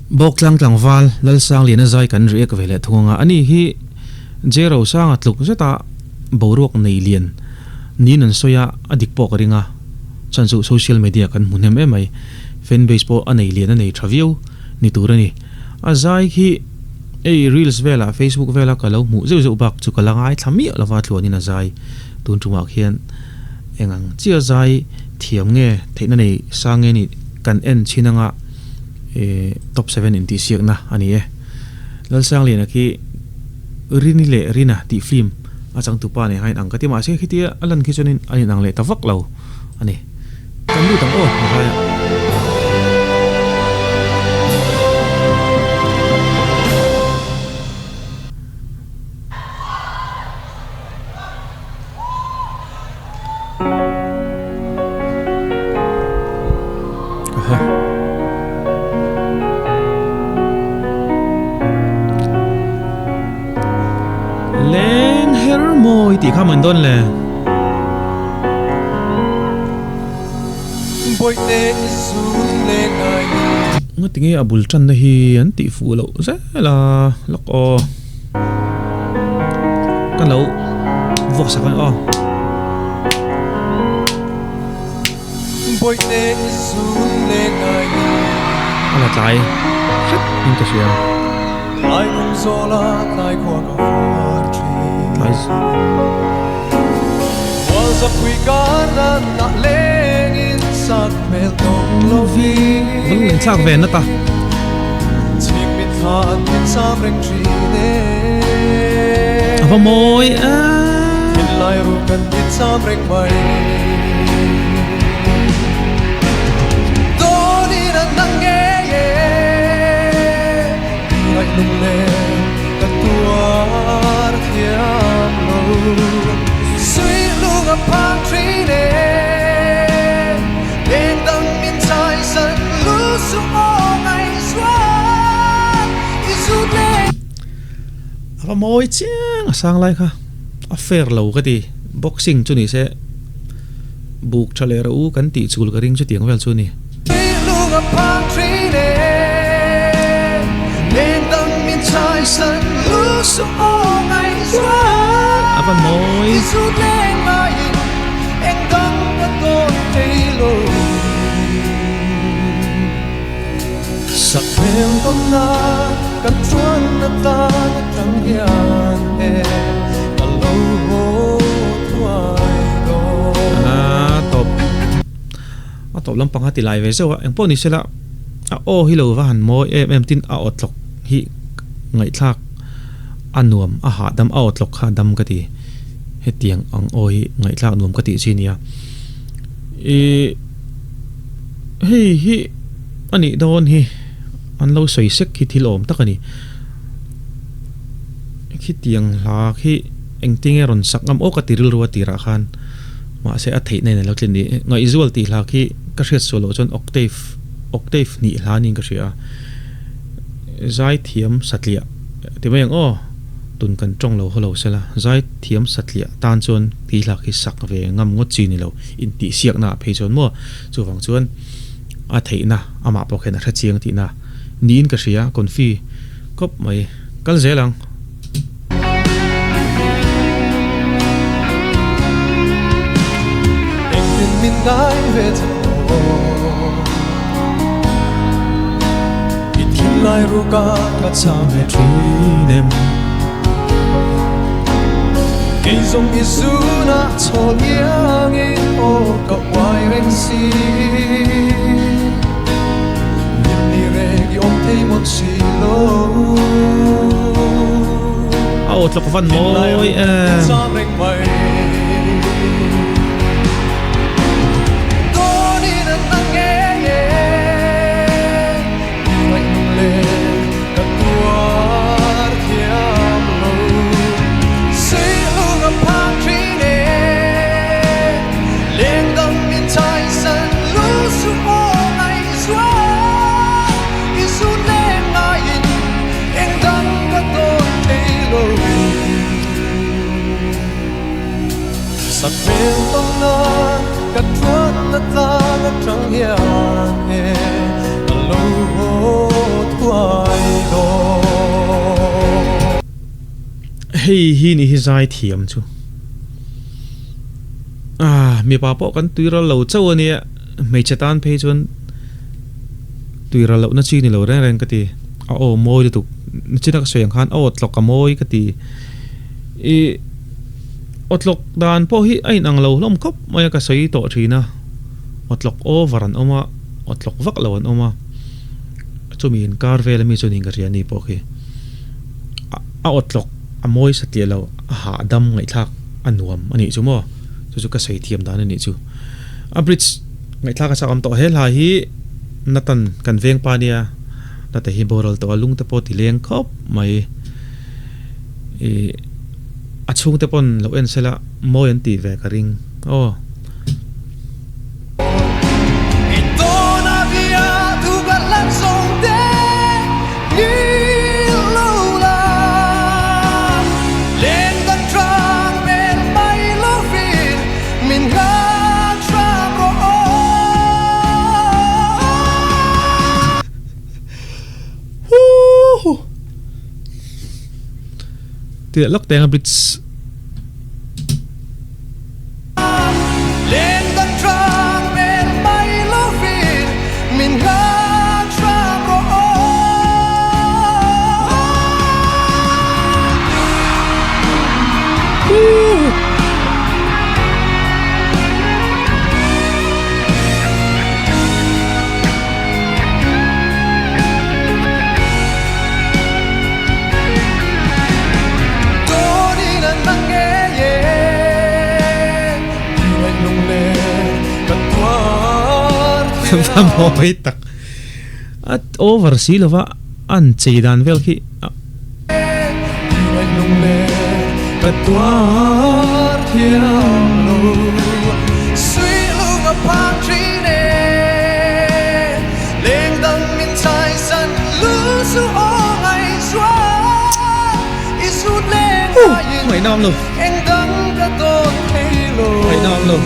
Bawktlang tlangval Lalsangliana zai kan react ve leh thung anga ani hi Jero sanga tluk zeta boruak nei lian niin an sawi a, a dik pawh ka ring a, chhan chu social media kan hmu hnem em mai, fan base pawh a nei lian a nei tha viau ni tur a ni. A zai khi hei reels velah facebook vela ka lo hmuh zeuh zeuh bak chu ka la ngaithla miah lova tluanin a zai tun tumah khian eng ang chiah zai thiam nge theihna nei sang nge nih kan en chhin anga. Top 7 intihsiakna a ni e. Lalsangliana khi Rini leh Rina tih film a changtupa nen khan inang ka ti mahse khitia a lan khi chuanin a inang leh ta vak lo a ni. Kan lut ang aw hnahlaiah. Leng her mawi tih kha man dawn le. Ngati nge a bul tanna hi an tih fuh loh zel a lawk aw. Ka lo vuak sak ang aw. A la tlai hret in ka hria. Tlai Lung in thlak ve nat a. A va mawi em. A va mawi chiang a sang lai kha a fair lo ka ti boxing chu ni se buk tha leh rawh u kan tih chul ka ring chutiang vel chu a ni. A va mawi. A tawp a tawp lampang a ti lai ve zeuh a engpawh ni sela a aw hi lo va han mawi em em tin a aw tlawk hi ngaihthlak a nuam a hahdam a aw tlawk kha a dam ka ti hetiang ang aw hi ngaihthlak nuam ka tih chi nia ih hei hi a nih dawn hi an lo sawi sek hi thil awm tak a ni khitiang hla khi engtinge rawn sak ngam aw ka ti rilru a tirah khan. Mahse a theihna in a lo tlin ni. Ngaihzual tih hla khi ka hriat sual loh chuan octave, octave hnih hla niin ka hria a. Zaithiam satliah ti mai ang aw, tun kan tawng lo haw lo sela, zaithiam satliah tan chuan tih hla khi sak ve ngam ngawt chi ni lo, intihsiakna ah phei chuan maw. Chuvang chuan a theihna amah pawh khian a hre chiang tihna niin ka hria, confi kawp mai. Kal zel ang. A aw tlawk van mawi em. Hei hi ni hi zai thiam chu. Ah, mipa pawh kan tuiral lo chauh a nia, hmeichhe tan phei chuan tuiral lohna chi ni lo reng reng ka ti. A aw mawi lutuk, nichina ka sawi ang khan aw tlawk a mawi ka ti. Ih, aw tlawk dan pawh hi a inang lo hlawm khawp mai a ka sawi tawh thin a, aw tlawk over an awm a, aw tlawk vak lo an awm a, chumi inkar vel ami chuan in ka hria a ni pawh khi. A aw tlawk a mawi satliah lo, a hahdam ngaihthlak a nuam a nih chu maw? Chu chu ka sawi thiam dan a nih chu. A bridge ngaihthlak a chak awm tawh he hla hi Nathan kan veng pa nia Nathan hi boral tawh a lung te pawh ti leng khawp mai. Ih a chhungte pawn lo en sela mawi an tih ve ka ring aw. Tih lawk teng a bridge. Va mawi tak a over si lova an chei dan vel khi Ngaihnawm lo Ngaihnawm lo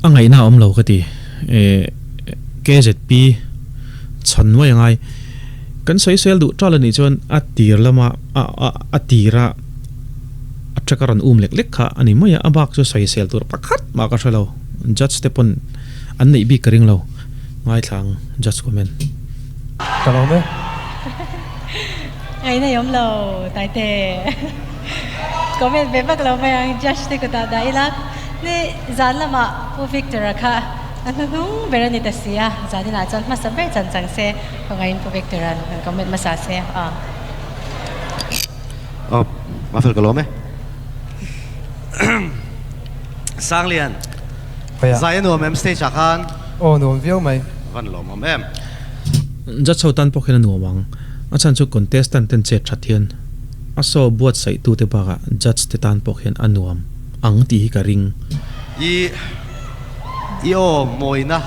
A ngaihna a awm lo ka ti. KZP chhan nuai a ngai. Kan sawisel duh tal a nih chuan a tir lama a tira a track a rawn um lek lek kha a ni mai a, a bak chu sawisel tur pakhat mah ka hre lo. Judge te pawn an neih bik ka ring lo. Ngaithla ang judge comment. Ka lawm e. Ngaihna i awm lo Taite. Comment ve vak lo mai ang judge te kutah dah ila. Ni zan lamah Pu Victor-a kha a hnuhnung ber a ni ta si a, zan inah chuan hmasa ber chan chang se khawngaihin Pu Victor-a'n han comment hmasa se a. Aw, Mafel ka lawm e. Sanglian, zai a nuam em stage ah khan? Aw, nuam viau mai. Van lawmawm em? Judge ho tan pawh khian a nuam ang. A chhan chu contestant ten chet that hian a show buatsaih tute bakah judge te tan pawh khian a nuam ang tih hi ka ring. I i aw mawina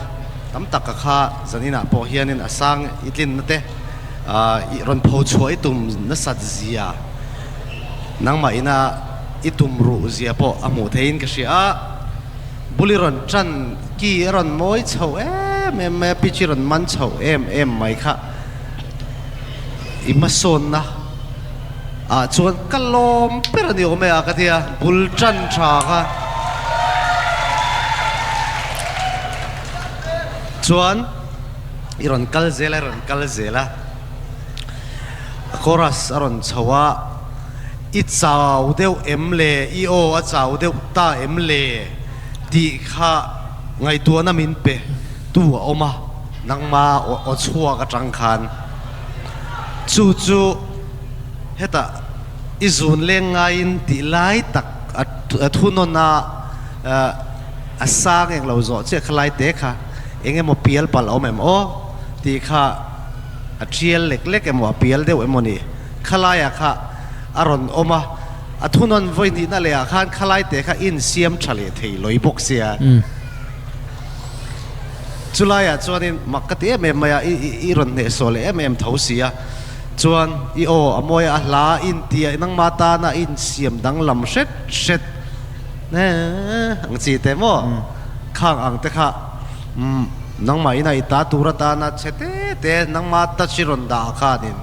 tam tak ka kha zaninah pawh hianin a sang i tlinna te i rawn pho chhuah i tum nasat zia nangmah ina i tum ruh zia pawh a hmuh theihin ka hria a. Bul i rawn tan ki a rawn mawi chho em em mai a, pitch i rawn man chho em em mai kha i hmasawnna ah chuan ka lawm ber a ni awm e a ka ti a, bul tan tha kha chuan i rawn kal zel a, i rawn kal zel a, a chorus a rawn chho a. I chau deuh em le? I aw a chau deuh ta em le? tih kha ngaihtuahna min pe tu a awm a, nangma aw chhuak atang khan. Chu chu hetah i zun leng ngaiin tih lai tak a thunawn a, a sang eng lo zawh chiah kha lai te kha eng emaw pial palh a awm em aw tih kha a tial lek lek emaw a pial deuh emaw ni. Khalaiah kha a rawn awm a, a thunawn vawi hnihna lehah khan khalai te kha insiam tha leh thei lawih bawk sia. Chulaiah chuanin mak ka ti em em mai a, i rawn hnehsawh leh em em tho si a. Chuan i aw a mawi a, a hla intia nangma tana i insiam danglam hret hret ang chi te maw khang ang te kha nangmah ina i ta tur atana chhe te te nangma touch i rawn dah ah khanin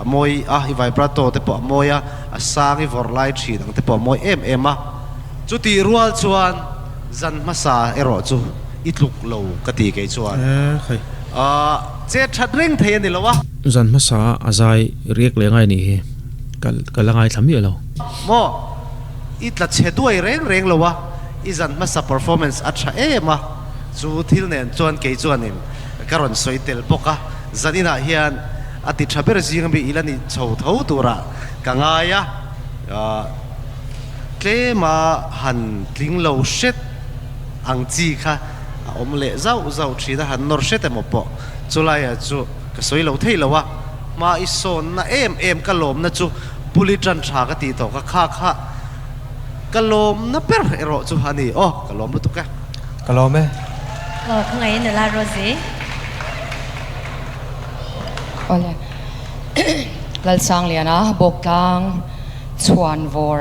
a mawi a, i vibrato te pawh a mawi a, a sang i vawrh lai thin ang te pawh a mawi em em a. Chutih rual chuan zan hmasa erawh chu i tluk lo ka ti kei chuan che that reng thei a ni lo a. Zan hmasa a zai riak leh ngai nih hi ka la ngaithla miah lo. Maw i tla chhe duai reng reng lo a, i zan hmasa performance a tha em a, chu thil nen chuan kei chuanin ka rawn sawi tel bawk a, zan inah hian a ti tha ber zing ami i la ni chho tho turah ka ngai a. Tlema han tling lo hret ang chi kha a awm leh zauh zauh thin a, han nawr hret emaw pawh chulaiah chu ka sawi lo thei lo a, hma i sawnna em em ka lawmna chu buli tan tha ka tih tawh kha kha kha ka lawmna ber erawh chu a ni aw, ka lawm lutuk e. Ka lawm e. Aw, khawngaih nula Rosie. Awle. Lalsangliana Bawktlang. Chhuanvawr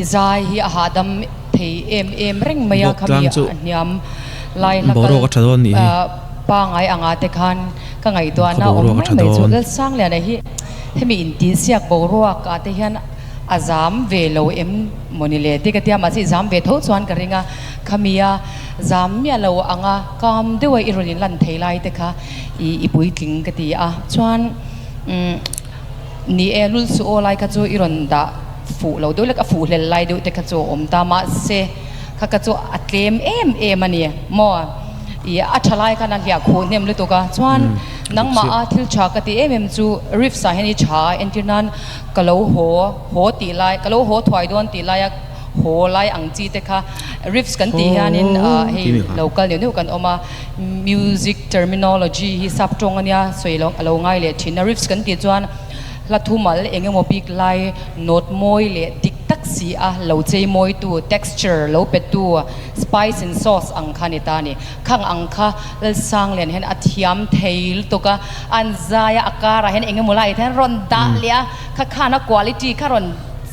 i zai hi a hahdam thei em em reng mai a, khami a hniam lai hla kal pangai anga te khan ka ngaihtuahna awm mai mai chu Lalsangliana hi hemi intihsiak boruak ah te hian a zam ve lo em mawni le te ka tia mahse i zam ve tho chuan ka ring a, khami a zam miah lo anga kam deuha i rawn inlan thei lai te kha i puitling ka ti a, chuan umm. Ni e, lul suh aw lai kha chu i rawn dah fuh lo deuh lek a fuh hlel lai deuh te kha chu a awm ta mahse kha kha chu a tlem em em a ni maw i a tha lai khan a hliah khuh hnem lutuk a chuan nangmah a thil tha ka ti em em chu riffs ah hian i tha a entir nan ka lo haw haw tih lai ka lo haw thuai dawn tih laia haw lai ang chi te kha riffs kan tih hianin hei lo kal neuh neuh kan awm a. Music terminology hi sap tawng ania sawi lo a lo ngai leh thin a. Riffs kan tih chuan hla thumal eng emaw bik lai note mawi leh dik tak si a lo chei mawitu, texture lo petu, spice and sauce ang kha a ni ta a ni. Khang ang kha Lalsanglian hian a thiam thei lutuk a, an zai a, a karah hian eng emaw lai hian rawn dah leh a, kha khan a quality kha rawn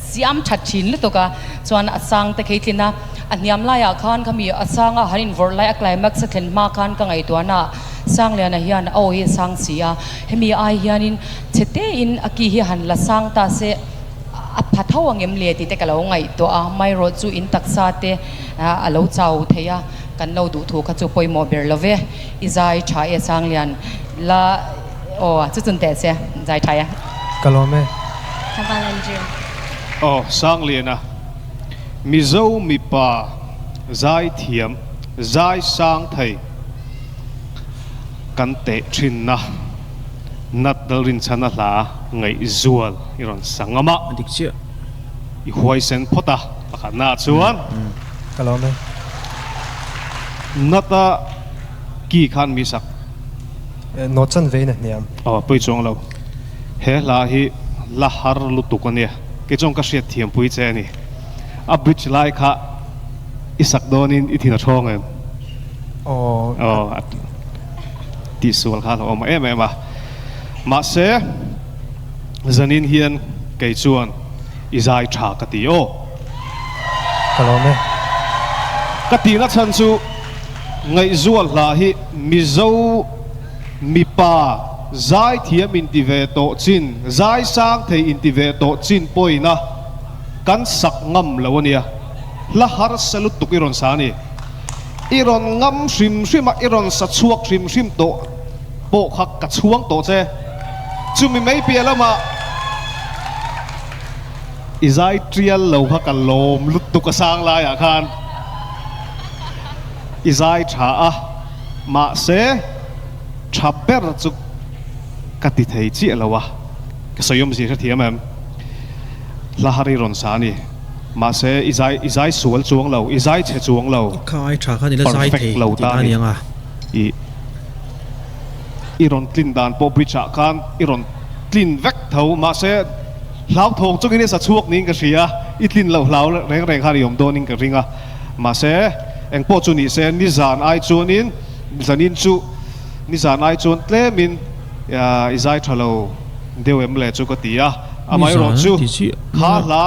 siam that thin lutuk a, chuan a sang te kheitlin a. A hniam laiah khan khami a sanga han invawrh lai a climax a thlen hma khan ka ngaihtuahna ah Sangliana hian a aw hi a sang si a, hemi ai hianin chhe tein a ki hi han la sang ta se a pha tho ang em le tih te ka lo ngaihtuah a, amaherawh chu in taksa te a lo chau thei a, kan lo duh thu kha chu pawimawh ber lo ve, i zai tha e Sanglian la aw chu chun teh che zai tha e. Ka lawm e. Tlangval Andrew. Aw Sangliana. Mizo mipa zaithiam zai sang thei kan teh thinna nat dal rinchhan a hla ngaihzual i rawn sa ngam a. A dik chiah. I huaisen phawt a pakhatna ah chuan. Ka lawm e. Nat a ki khan mi sak. Nawt chan vein a hniam. Aw pawi chuang lo. He hla hi la har lutuk a nia. Kei chuan ka hriat thiam pui che a ni. A bridge lai kha i sak dawnin i thin a thawng em? Aw. Aw a tihsual kha a lo awm em em a. Mahse zanin hian kei chuan i zai tha ka ti aw. Ka lawm e. Ka tihna chhan chu ngaihzual hla hi Mizo Mipa zaithiam inti ve tawh chin, zai sang thei inti ve tawh chin pawhin a kan sak ngam lo a nia. Hla harsa lutuk i rawn sa a ni. I rawn ngam hrim hrim a, i rawn sa chhuak hrim hrim tawh pawh kha ka chhuang tawh che. Chumi mai piah lamah i zai tial lo kha ka lawm lutuk a sang laiah khan i zai tha a. Mahse, tha ber chu ka ti thei chiah lo a, ka sawi awmzia hrethiam em? Hla har i rawn sa a ni. Mahse, i zai i zai sual chuang lo, i zai chhe chuang lo, Kha ai tha khan i la zai perfect thei lo tih ta a a ni ni. ang a. I i rawn tlin dan pawh bridge ah khan i rawn tlin vek tho. Mahse, hlauthawng chungin i sa chhuak niin ka hria, i tlin loh hlau reng reng khan i awm dawnin ka ring a. Mahse, engpawh chu ni se, nizan ai chuanin Zanin chu nizan ai chuan tlemin i zai tha lo deuh em le chu ka ti a, amaherawh chu kha hla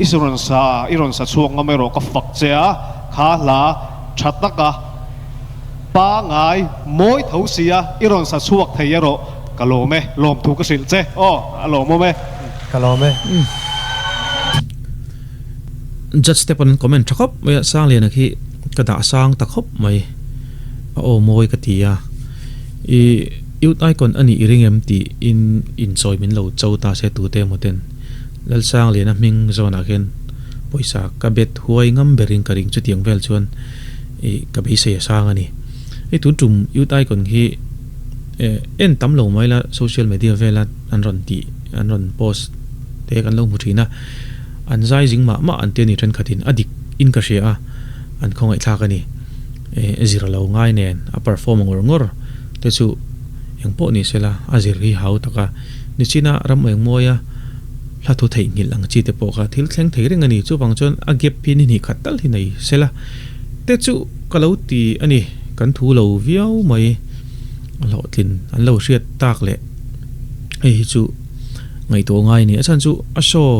i rawn sa i rawn sa chhuak ngam erawh ka fak che a, kha hla tha taka pangai mawi tho sia i rawn sa chhuak thei erawh ka lawm e, lawmthu ka hrilh che aw, a lawmawm e. Ka lawm e. Judge te pawn an comment tha khawp mai a, Sangliana khi ka dah sang ta khawp mai, a aw mawi ka ti a, i Youth Icon a nih i ring em tih in inchawi min lo cho ta se tute emaw ten Lalsangliana hming zawnah khian pawisa ka bet huai ngam berin ka ring chutiang vel chuan i ka beisei a sang a ni. Hei tun tum Youth Icon khi en tam lo mai la social media vela an rawn tih an rawn post te kan lo hmu thin a. An zai zing mah mah an ti a ni thenkhatin a dik in ka hria a, an khawngaihthlak a ni. E zir lo ngai nen a perform ngawr ngawr te chu eng pawh ni sela a zir hi hau tak a, nichina ram engmawia hla thu theihnghilh ang chi te pawh kha thil thleng thei reng a ni. Chuvang chuan a gap hi ni hnih khat tal hi nei sela te chu ka lo ti a ni. Kan thu lo viau mai a hlawhtlin an lo hriat tak leh hei hi chu. Ngaihtuah ngai a ni. A chhan chu a show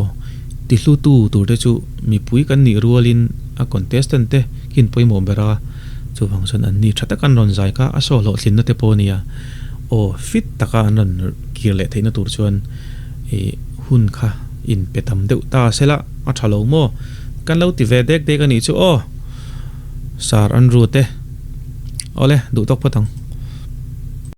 ti hlutu tur te chu mipui kan nih rualin a contestant te khin pawimawh ber a, chuvang chuan an ni tha tak an rawn zai kha a show hlawhtlinna te pawh a nia. Aw fit taka an rawn kir leh theihna tur chuan ih hun kha in pe tam deuh ta sela a tha lo maw? Kan lo ti ve dek dek a nih chu aw. Sir Andrew te. Awle duh tawk phawt ang.